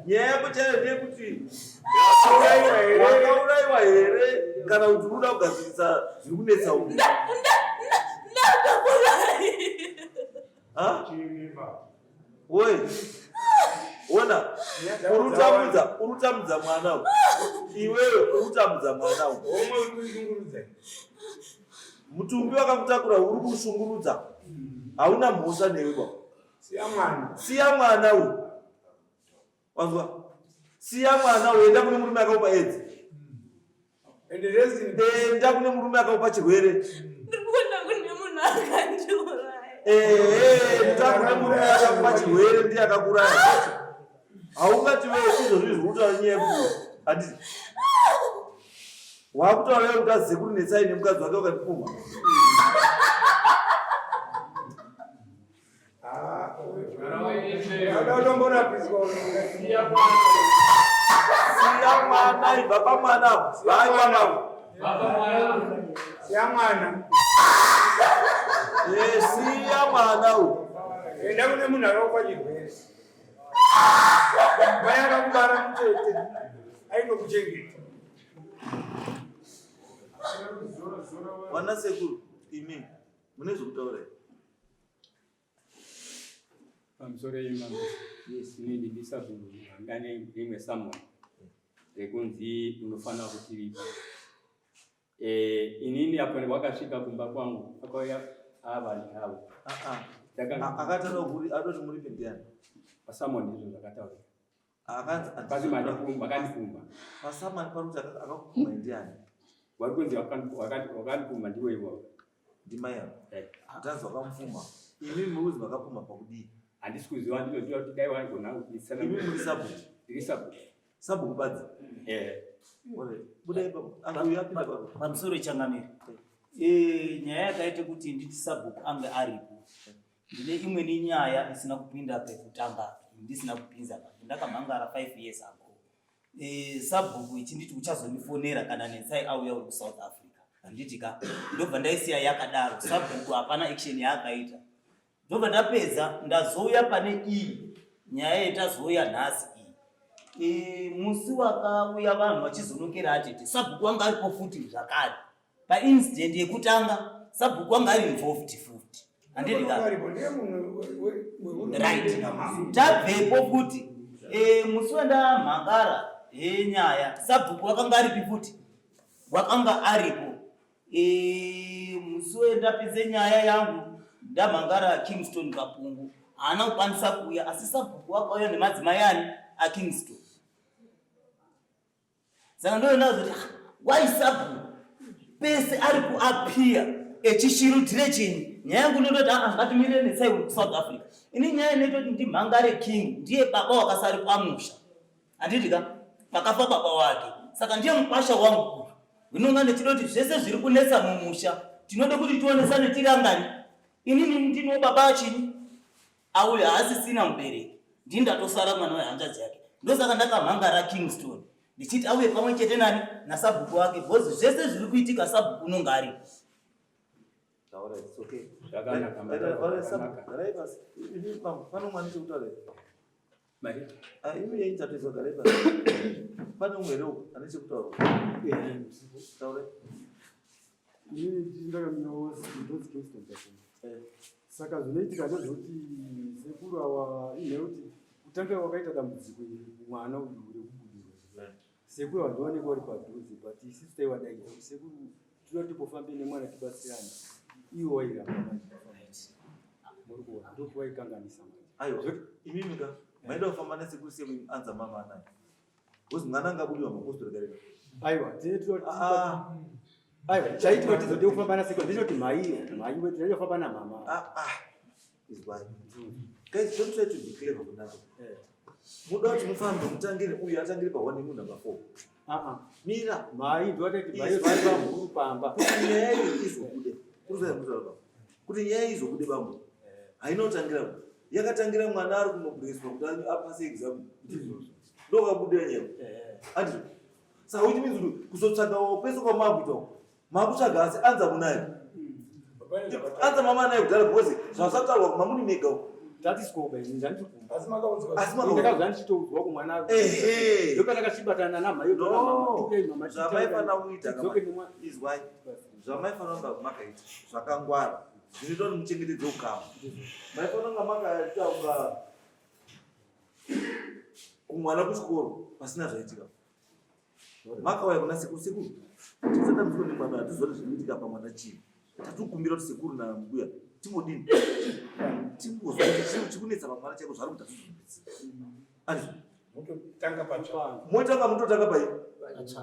Nyaya yako chaiyo ndeyekuti wakauraiwa here kana kuti unoda kugadzirisa zviri kunetsa uku? Woi. Ona. Urutambudza, urutambudza mwana uyu. Iwewe urutambudza mwana uyu. Omwe uri kushungurudza. Mutumbi wakakutakura uri kushungurudza. Hauna mhosva newe baba. Siya mwana. Siya mwana uyu. Wanzwa? Siya mwana uyu, enda kune murume akakupa AIDS. Enda kune murume akakupa chirwere. Ndikuona kune munhu akandiuraya. Ehe, enda kune murume akakupa chirwere ndiye akakuraya. Haungati wewe izvozvi izvi uri nyaya yekuti handiti wakutaura iwe kuti asekuru Netsai nemukadzi wake wakandipumha. Siya mwana ibva pamwana vai mwana Siya mwana. Eh, siya mwana uyu. Enda kune munhu akakupa chirwere. Mai akakubara mutete ainokuchengeta. Vana sekuru imi mune zvekutaura here? Pamusoro yenyu mambo. Yes, inini ndisabhuku ndane rimwe summon rekunzi unofanira kutiripa. Eh, inini apo wakasvika kumba kwangu akauya ava neavo. Ah ah. Akataura kuti adoti muripe ndiani? Pasamon ndizvo zvakataurika. Akanzi Pasi makandipumba. Pasamani pari kuti akakupumba ndiani? Wari kunzi wakandipumba ndiwe iwawo. Ndimai ava. Eh. Atanzi wakamupumha. Imi muri kunzi makapumha pakudii? Handisi kuziva ndinoziva kuti dai waigona kundisana. Imi muri sabhuku. Ndiri sabhuku. Sabhuku badzi. Eh. Buda ipapo. Uyu apinda papo. Pamusoro changamire. Eh, nyaya yakaita kuti nditi sabhuku ange aripo. Ndine imweni nyaya isina kupinda pekutanga, ndisina kupinza pa. Ndakamhangara 5 years ago. E, sabhuku ichinditi uchazondifonera kana Netsai auya uri kuSouth Africa. Handiti ka? Ndobva ndaisiya yakadaro. Sabhuku hapana action yaakaita. Ndobva ndapedza ndazouya pane iyi nyaya yetazouya nhasi iyi. E, musi wakauya vanhu vachizonokera atete sabhuku wanga aripo futi zvakare paincident yekutanga sabhuku wanga ari involved futi handiti ka right tabvepo futi e, musi wandamhangara yenyaya sabhuku wakanga aripi futi wakanga aripo e, musi wendapedze nyaya yangu ndamhangara Kingston Kapungu haana kukwanisa kuuya asi sabhuku wakauya nemadzimai ani aKingston saka ndoenda kuti ah, why sabhuku pese ari kuappear echishirudzire chinyi nyaya yangu ndinototi aa ah, ngatimirire netsai kusouth Africa ini nyaya inoita kuti ndimhangare king ndiye baba wakasari pamusha handiti ka pakafa baba wake saka ndiye mukwasha wangu uyu ndinonga ndichida kuti zvese zviri kunetsa mumusha tinoda kuti tionesane tirangani inini ndino baba achinyi auyo haasisina mubereki ndini ndatosara mwana wehanzvadzi yake ndosaka ndakamhangara Kingston ndichiti auye pamwe chete nani nasabhuku wake because zvese zviri kuitika sabhuku unonga aripo Taura, it's okay. Zvakanaka, Garai zvakanaka. garai pasi. Imi bambo, pane umwe ane chekutaura here? Mari. Ah, imi yenyu tatoizwa garai pasi. Pane umwe here uko ane chekutaura? Taura. Inini ndakamirawo ndonzi Kingston Chakuma. Saka zvinoitika ndezvekuti sekuru awa inhau kuti kutanga wakaita dambudziko iri kumwana uyu rekubudirwa. Sekuru awa ndiwanike wari padhuze but isusu taivadaidza kuti sekuru tinoda timbofambe nemwana tibatsirane. Iwo wairamba manje kufamba. Muri kuona ndopawaikanganisa manje. Aiwa, imimi ka maida kufamba nasekuru sei anza mama anaye. Because mwana angabudiwa mapostori kareka. Aiwa, tine tinoti Ah, aiwa chaitika tizode kufamba nasekuru ndechoti mhaiyo mhaiwe tinoda kufamba namama. ah, ah. Izwai. Guys, don't try to be clever kunako. Eh. Muda kuti mufambe mutangire uyu atangire pa 1 munhu number 4. Ah ah. Mira. Mhai ndowatati mhai Izwai. vari pamhuru pamba. Kuti nyaya iyi izobude. Kuruzai mutaura bambo. Kuti nyaya iyi izobude bambo. Haina kutangira ku. Yakatangira mwana ari kunobhuriswa kuti apase exam. Ndizvozvo. Ndokabudira nyaya. Eh. Andizvo. Saka which means kuti kuzotsvaga kwese kwamakuita uko. Makutsvaga asi anza munayo. Anza mama naye kudhara because zvazvataurwa mamuni mega uko. Tatisikoba ini ndandiri kumba. Asi makaudzwa. Asi makaudzwa. Ndakabva ndichitoudzwa kumwana. Ehe. Ndopatakasvibatana namhai No. Zvamaifanira kuita Tidzoke kama- nemwana. izwai zvamaifanira kunga makaita zvakangwara zvinoita kuti muchengetedze ukama maifanira kunga makaita kunga kumwana kuchikoro pasina zvaitika makauya kuna sekuru sekuru tisati musiko nemwana hatiziva kuti zviri kuitika pamwana chii tatokumbira kuti sekuru nambuya timbodini timbozwa kuti chii chikunetsa pamwana chako zvari kuita tizvizvisi andizvo Mototanga patsva. motanga mutotanga pai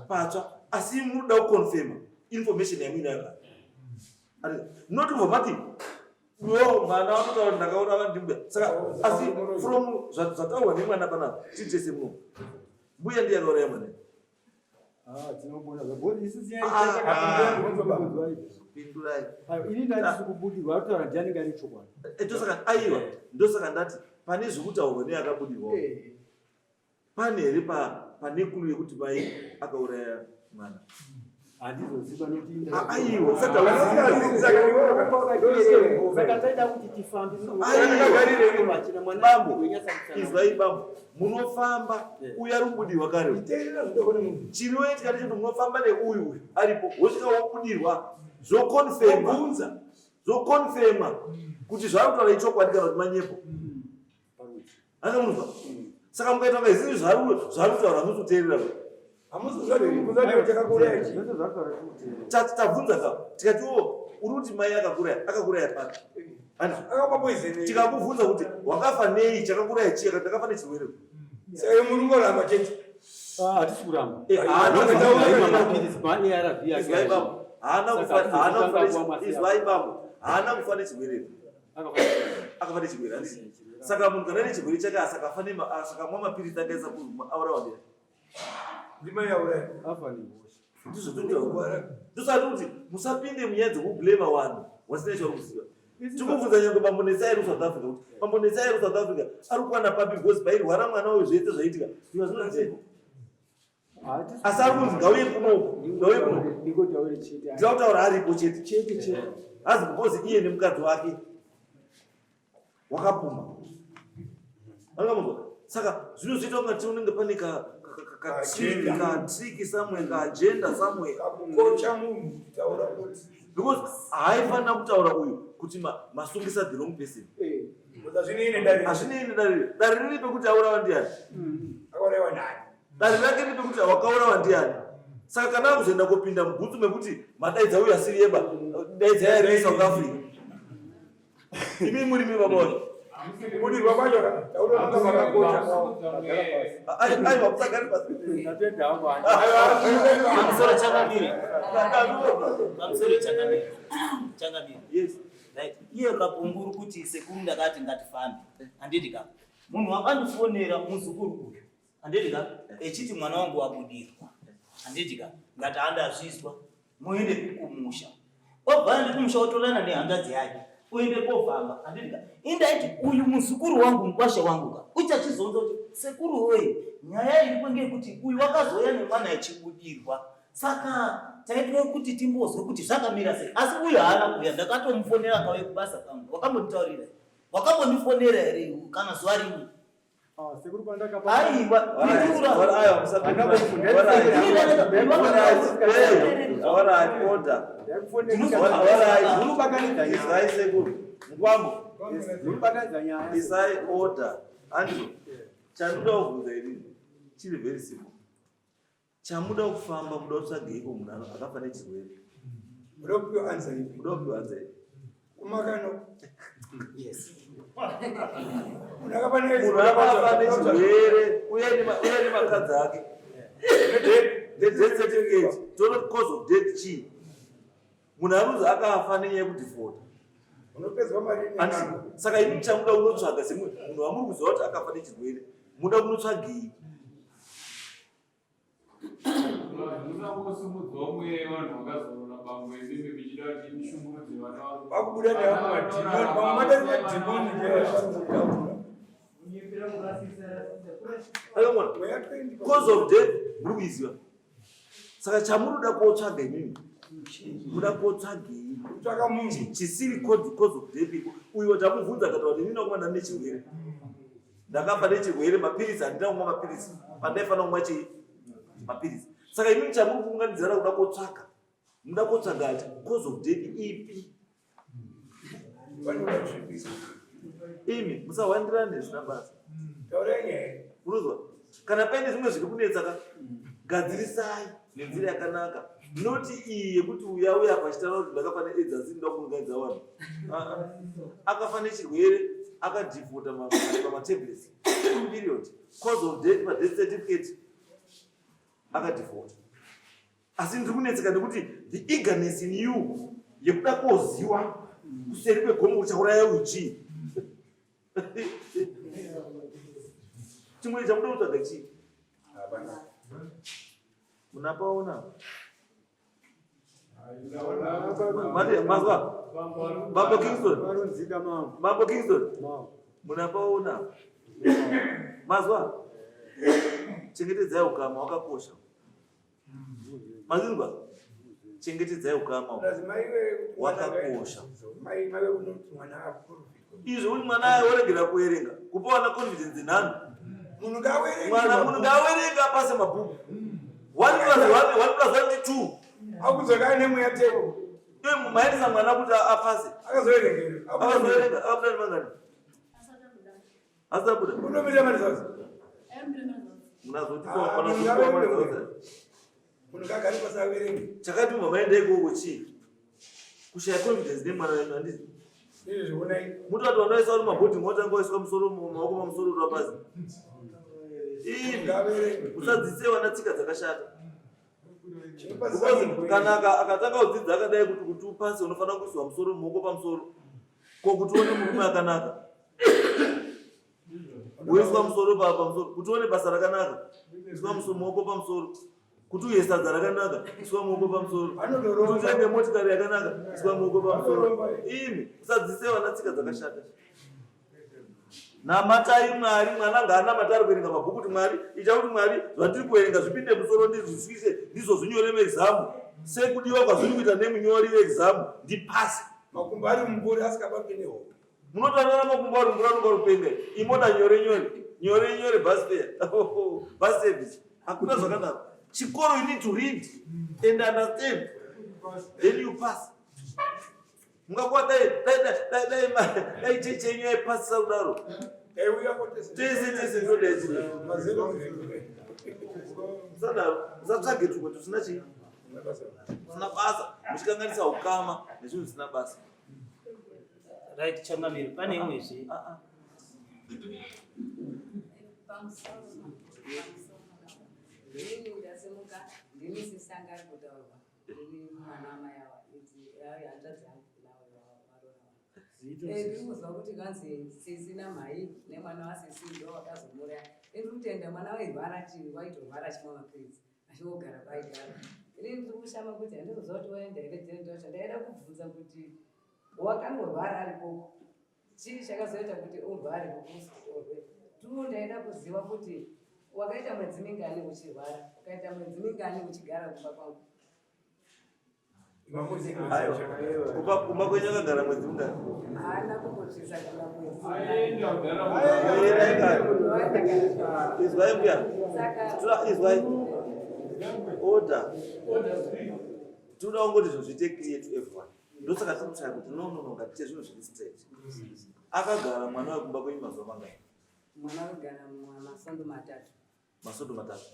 patsva asi munoda kuconfirma information yamuinayo kare not kubva mati yo mwana watotaura kuti ndakaura ndimbuya saka asi from zvataurwa nemwana panapa titese muno mbuya ndiye akauraya mwana Ah, tinobona zvabodi isu Ah, ah. tinokuudzwa. pindurai Ini ndandisi kubudirwa kutaura ndiani ngari chokwadi. Eh, ndosaka aiwa ndosaka ndati pane zvekutaurwa neakabudirwawo pane here pane kulu yekuti mai akauraya mwana Handizoziva nekuti Ah, aiwa saka Saka taida kuti tifambe Aiwa. Bambo, izwai bambo munofamba uyu ari kubudirwa kare Teerera zvinoda munhu. chinoitika ndechekuti munofamba neuyu uyu aripo wosvika wobudirwa zvokonfema Bvunza. zvokonfema kuti zvaari kutaura ichokwadi kana kuti manyepo anga munzwa saka mukaita kunga izvizvi zvaari kutaura hamusi kuteerera Hamusi kuzwa kuti chakakuraya chii. Zvese zvataura tikuteerera. Tabvunza ka tikati o uri kuti mai akakuraya akakuraya papi Handizvo? Akapa poison. tikakubvunza kuti wakafa nei chakakuraya chii akati ndakafa nechirwere Saka muri ngoramba chete. Ah, hatisi kuramba. Eh, haana kufa- Mapirisi ma ARV ake. Izwai bambo haana kufa Saka haana kufa hatisi kutanga izwai bambo haana kufa nechirwere Akafa. akafa nechirwere handiti saka munhu kana ane chirwere chake asakafa asakamwa mapiritsi akaisa aurawa ndea Ndimai yauraya. Afa nehosha. ndizvo tinotaura ndosati kuti musapinde munyaya dzekublema vanhu wasina chauri kuziva. Tikubvunza nyangwe bambo Netsai ari kuSouth Africa kuti bambo Netsai ari kuSouth Africa ari kuwana papi because pairwara mwana uyu zvese zvaitika. He was not there. Asi ari kunzi ngauye kunoku, ngauye kunoku. Ndinotaura kutaura aripo chete. Chete chete. Hazi because iye nemukadzi wake wakapuma. Angamuzwa. Saka zvinozoita kunga tinenge pane ka ka ka ka trick somewhere, ka agenda somewhere. Kakukocha munhu kutaura kuti Because haaifanira kutaura uyu kuti masungisa the wrong person. Eh. Hazvinei nedare. Hazvinei nedare. Dare riri pekuti aurawa ndiani? Akaurawa nani? Dare rake riri pekuti wakaurawa ndiani? Saka kana akuzoenda kopinda mugutsu mekuti madaidza uyu asiri yeba, daidza yari South Africa. Imi muri mi baba wacho. Kubudirwa kwacho taura makakocha. Aiwa musagare pasi. Ndatenda hangu. Pamusoro changamire. Pamusoro changamire. Changamire. Yes. Right. Iye kapunguru kuti sekuru ndakati ngatifambe. Handiti ka. Munhu wakandifonera muzukuru uyu. Handiti ka. Echiti mwana wangu wabudirwa. Handiti ka. Ngati handazvizwa. Muende kumusha. Obva aende kumusha otorana nehanzvadzi yake. Uende kofamba. Handiti ka. Indaiti uyu muzukuru wangu mukwasha wangu ka. Uchachizonza kuti sekuru woye nyaya iripo ngeyekuti uyu wakazouya nemwana echibudirwa. Saka taitwa kuti timbozwe kuti zvakamira sei. Asi uyu haana kuuya ndakatomufonera akauya kubasa kwangu. Wakambonditaurira. Wakambondifonera here kana zuva rimwe? Ah, sekuru pandakapa. Aiwa, pindura. Aiwa, musapindura. Alright, order. Munobatanidza nyaya. Isai sekuru. Mukwambo. Munobatanidza nyaya. Isai order. Andrew. Chandoda kubvunza inini chiri very simple. Chamuda kufamba muda kutsvageiko munhu akafa nechirwere? Muda kupiwa answer ipi? Muda kupiwa answer ipi? Kumakano. Yes. Munhu akafa Munhu akafa nechirwere uye nemakadzi ake. The death certificate, total cause of death chii? Munhu anonzi akafa nenyaya yekudhifota. Unopedzwa mari Saka imi chamuda kunotsvaga semunhu munhu wamuri kuziva kuti akafa nechirwere, muda kunotsvagei? Musangosimudzwa mweya vanhu vakazorora bambo imimi muchida kuti mushungurudze vana vavo. Vakubuda neamwe madhimoni, mamwe matari madhimoni Aiwa, cause of death muri kuiziva. Saka chamunoda kotsvaga imimi muda kotsvagei? Kutsvaka munhu chisiri cause of death iko. Uyo tamubvunza akataura kuti inini ndakumana nechirwere. Ndakafa nechirwere, mapiritsi handina kumwa mapiritsi. Pandaifanira kumwa chii? Mapiritsi. Saka imimi chamuri kuunganidzirana kuda kotsvaka. Muda kotsvaga ati cause of death ipi? Imi musahwandirane zvisina basa. Unozwa? Kana paine zvimwe zviri kunetsa ka gadzirisai nenzira yakanaka. Noti iyi yekuti uya uya pachitaura kuti ndakafa neAIDS asi ndinoda kuunganidza vanhu. Akafa nechirwere akadhifota pamatablets. Period. Cause of death pa death certificate akadhifota. Asi ndiri kunetseka nekuti the eagerness in you yekuda koziwa kuseri kwegomo uchauraya uyu chii? Chimwe chamuda kutsvaga chii? Munapaona? Mazwa? Bambo Kingston. Bambo Kingston. Munapaona? Mazwa? Chengetedzai ukama wakakosha. Mazvinzwa? Chengetedzai ukama wakakosha. Izvo kuti mwana aye oregera kuerenga, kupa vana confidence nhano. Mwana munhu ngaawerenge apase mabhuku. 1 plus 1, 1 plus 1 ndi 2. Akudzoka nemweya teko. Iwe maendesa mwana kuti apase. Akazoerengera. Akazoerenga, akabuda nemangani? Asati abuda. Unomira mari zvadzo. Munazotipa panozopiwa mari zvadzo. Munhu ngaagare pasi averenge. Chakati mamaenda ikoko chii? Kushaya confidence nemwana wenyu handiti? Izvonai. Mutati vanoisa uri mabhodhi motanga waiswa musoro maoko pamusoro uri pasi. Imi musadzidzise vana tsika dzakashata. Because kana akatanga kudzidza akadai kuti kuti upase unofanira kuiswa musoro mumaoko pamusoro. Ko kuti uone murume akanaka. Woiswa musoro pamusoro kuti uone basa rakanaka. Iswa musoro maoko pamusoro. Kuti uye sadza rakanaka, iswa muoko pamusoro. Kuti utenge motikari yakanaka, iswa muoko pamusoro. Imi usadzise vana tsika dzakashata. Namatai Mwari, mwana ngaanamate ari kuverenga mabhuku kuti Mwari, ita kuti Mwari zvandiri kuverenga zvipinde musoro ndizviswise, ndizvo zvinyore muexamu. Sekudiwa kwazviri kuita nemunyori weexamu, ndipase. Makumbo ari mumvura asikabatwi nehope. Munotanana makumbo ari mvura anonga rupenga. Imoda nyore nyore. Nyore nyore bus fare. Bus service. Hakuna zvakadaro. Chikoro you need to read and understand. Then you pass. Mungakuwa dai dai dai dai dai dai chechi yenyu yaipasisa kudaro. Tese tese ndodai Musadaro, musatsvage tumwe tusina chii? Tusina basa, muchikanganisa ukama nezvinhu zvisina basa. Right, changamire, pane imwe zve. Ah ah. Ndini ndasimuka, ndini sisanga ari kutaurwa. Ndini mwana wamai ava, idzi hanzvadzi yangu varora. Ndiri kuzwa kuti kanzi sisi namhai nemwana wasisi ndo vakazomuuraya. Ndiri kutenda mwana wairwara chii, waitorwara achimwa mapiritsi achingogara paaigara. Ini ndiri kushama kuti handizoziva kuti waenda here jeri wacho. Ndaida kubvunza kuti wakangorwara ari koko chii chakazoita kuti urware kuti uzotorwe. Two ndaida kuziva kuti wakaita mwedzi mingani uchirwara, ukaita mwedzi mingani uchigara kumba kwangu. Aiwa, kumba kwenyu akagara mwedzi mungani? Haana kumbosvitsa kana mwedzi. Izwai mbuya. Tura izwai. Order. Tinoda kungoti zvinhu zviite clear to everyone. Ndosaka tiri kutsvaka kuti no no no ngatiite zvinhu zviri straight. Akagara mwana wekumba kwenyu mazuva mangani? Mwana akagara masondo matatu. Masondo matatu.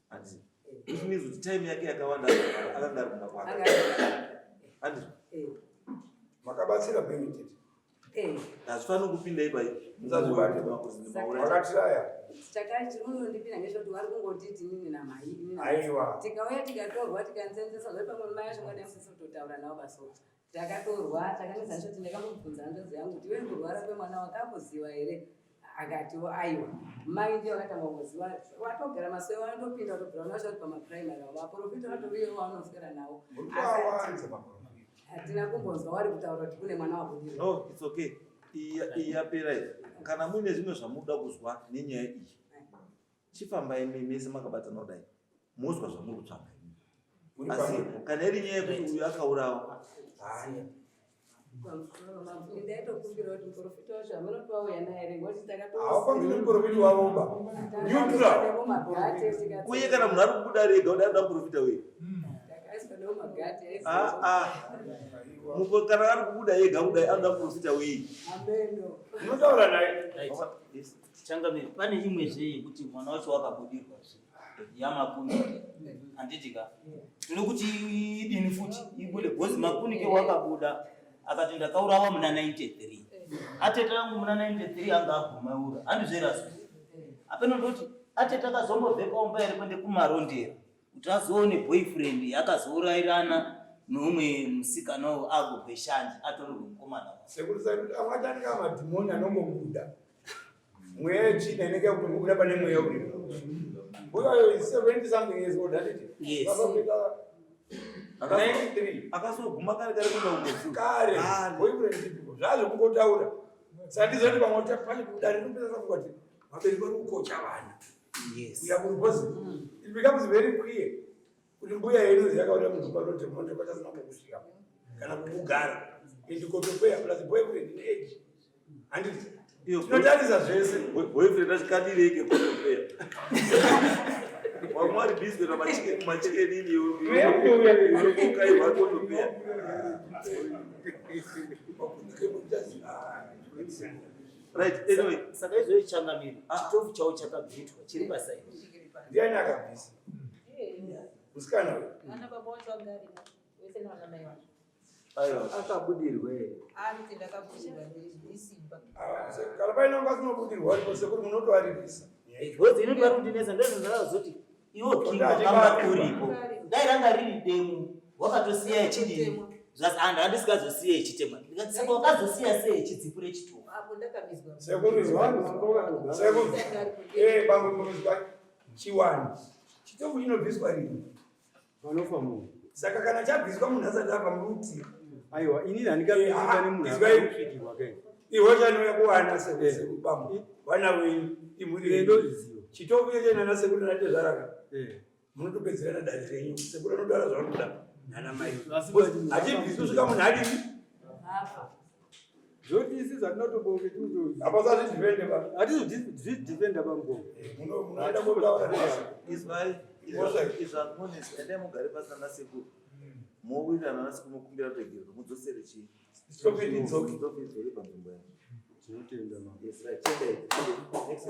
Handiti. Which means kuti time yake yakawanda akanga ari kumba kwake. Handiti. Makabatsira benefit. Hazvifaniri kupinda ipai. Musazvibate. Wakatiraya. Chakachirunondipinda ngechekuti vari kungotiti inini namai inini namai. Aiwa. Tikauya tikatorwa tikanzenzesa zve pamwe mai acho ngadai musisi kutotaura navo baso. Takatorwa takanetsa nechoti ndakambobvunza hanzvadzi yangu kuti iwe kurwara kwemwana wakakuziva here akatiwo aiwa mai ndiyo akatanga kuziva watogara masowe vanotopinda watobvira vana vacho vari pamapuraimari avo vaprofita vatoriyo vanoswera navo Murikuawanza maprofita. Hatina kumbonzwa wari kutaura kuti kune mwana wabudirwa. No, it's okay. Iyi yapera iyi. Kana muine zvimwe zvamunoda kuzwa nenyaya iyi, chifambai mese makabatana kudai, mozwa zvamuri kutsvaga. Asi kana iri nyaya yekuti uyu akaurawa, Ndaitokumbira kuti muprofita wacho hamuna wauya naye here ngokuti Haupangi muprofita wavo ba. Neutral. Uye kana munhu ari kubuda rega uda kuda muprofita uye. Ah ah. Mupo kana ari kubuda ega kudai anoda muprofita uye. Unotaura naye. Right. Changamire, pane imwezve yekuti mwana wacho wakabudirwa zve yamakunike handiti ka tiri kuti idini futi ibude because makunike wakabuda akati ndakaurawa muna 93 atete angu muna 93 anga aguma ura handizveraso apeno ndoti atete akazombobve paumba here kuende kumarondera kuti azoone boyfriend yakazourairana noumwe musikana uwo agobve shanje atorerwe mukomana wake. Sekuru saikuti amwe acho anenge amadhimoni anongobuda. Mweya yetsvina inenge yakutongobuda pane mweya uripo. Uyoyo is 70 something years old handiti? Yes. Baba kuita 93. Akazoguma kare kare kuenda kumwedzi. Kare. Boyfriend ipipo. Zvazvekungotaura. Sandizoti pamwe kuti pane dare rinopedza kungoti vabereki vari kukocha vana. Yes. Kuya kurubozi. It becomes very clear kuti mbuya yedu yakaona munhu panoti monte kwachasina pokusvika kana kukugara. And kotopeya plus boyfriend in age. Handiti. Tinotarisa zvese. Boyfriend achikadireke kotopeya. Wamwe vari busy kuita machicken ini iwe kukairwa kotopeya. Right, anyway. Saka izvo changamire, chitofu chavo chakabvitwa chiri pasaidi. Ndiani akabvisa? Musikana uyu. Ana baba wacho agarira vese navana mai vacho. Aiwa. Akabudirwa here? Ari ndakabudirwa ndisimba. Kana paine wanga asinobudirwa aripo sekuru munotoaririsa. Because inoti vari kundinetsa ndozvandakazoti iwo king wakanga uripo dai ranga riri demo wakatosiya ichidini zvasi anhu andisingazosiye ichitemwa ndikati saka wakazosiya sei ichidzipura ichituka Apo ndakabizwa. Sekuru izwa. Sekuru. Eh, bambo muzwa. Chiwani chitofu chinobviswa rini? Panofa munhu. Saka kana chabviswa munhu asati afa muruti. Aiwa, inini handingapindika nemunhu akasvikirwa kai. Iwe chanouya kuwana sekubambo. Vana wenyu imhuri yenyu. Ndozviziva. Chitofu cheche nana sekuru nana tezvaraka. Munotopedzerana dare renyu. Sekuru anotaura zvavanoda nana mai. Hachibviswi kusvika munhu adini? Afa. Zvoti isi zvatinotoboke tinoto. Apa sazvidhifende ba. Hatizozvidhifenda bambo. Munoenda kotaura Izwai, izvamunezwa, endai mugare pasi nana sekuru. Mowirirana nana sekuru mokumbira ruregerero, mudzosere chii? Stop it, idzoke. Stop it, idzoke panzvimbo yacho. Tinotenda mama. Yes, right. Tendai. Next.